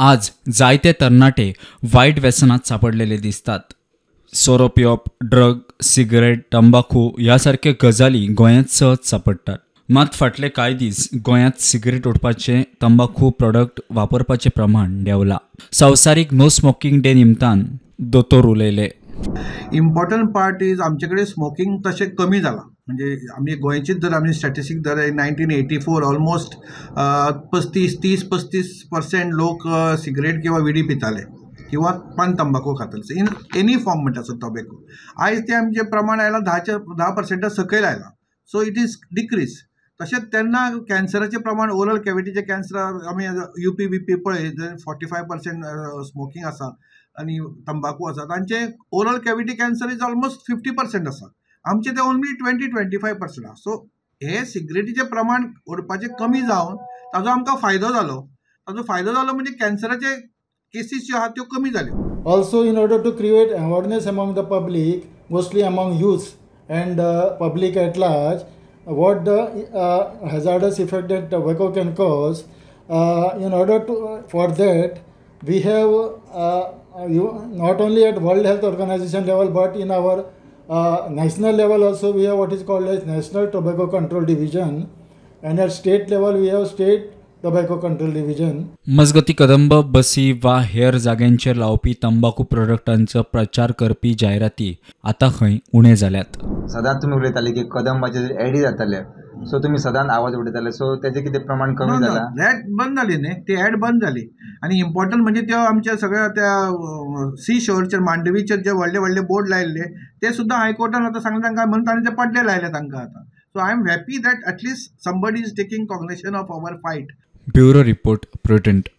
आज जायते तरणाटे वायट व्यसनात सापडलेले दिसतात. सोरो पिवप, ड्रग, सिगरेट, तंबाखू ह्या सारक्यो गजाली गोंयांत सहज सापडटात. मात फाटले कांय दीस गोंयांत सिगरेट ओडपाचें, तंबाखू प्रोडक्ट वापरपाचें प्रमाण देंवलां. संवसारीक नो स्मोकिंग डे निमतान दोतोर उलयले. इम्पॉर्टंट पार्ट is आमचे कडेन स्मोकिंग तशें कमी जालां. म्हणजे आमी गोंयचीच जर आमी स्टॅटिस्टीक धर, 1984 ऑलमोस्ट 35, 30-35% लोक सिगरेट किंवा विडी पिताले किंवा पान तंबाखू खाताले, इन एनी फॉर्म म्हणटा सो टोबॅको. आयज तें आमचें प्रमाण आयलां 10 पर्संटा सकयल आयलां. So it is decrease. तशेंच तेन्ना कॅन्सराचें प्रमाण, ओरल कॅविटीचें कॅन्सर, आमी यूपी बीपी पळयत 45% स्मोकींग आसा आनी तंबाकू आसा तांचे oral cavity cancer is almost 50% आसा. आमचें तें ओन्ली 20-25% आसा. सो हे सिगरेटीचें प्रमाण ओडपाचें कमी जावन ताजो आमकां फायदो जालो. ताजो फायदो जालो म्हणजे कॅन्सराचे केसीस ज्यो आहा त्यो कमी जाल्यो. Also, in order to create awareness among the public, mostly among youths and public at large, what the hazardous effect that tobacco can cause, in order to for that we have you not only at World Health Organization level but in our national level also, we have what is called as National Tobacco Control Division, and at state level we have State Tobacco Control Division. मजगती, कदंब बसी वा हेर जाग्यांचेर लावपी तंबाखू प्रोडक्टांचो प्रचार करपी जायराती आतां खंय उणे जाल्यात. सदांच तुमी उलयताले की कदंबाचे एडी जाताले, सो तुमी सदांच आवाज उडयताले, सो तेजें कितें प्रमाण कमी जाला? एड बंद जाली न्ही, ती एड बंद जाली. आनी इम्पॉर्टंट म्हणजे त्यो आमच्या सगळ्या त्या सी शोरचेर, मांडवीचेर जे व्हडले व्हडले बोर्ड लायल्ले, ते सुद्दां हायकोर्टान आतां सांगलें तांकां म्हणून तांणी ते पड्डे लायले तांकां आतां. So I am happy that at least somebody is taking cognizance of our fight. Bureau report, Prudent.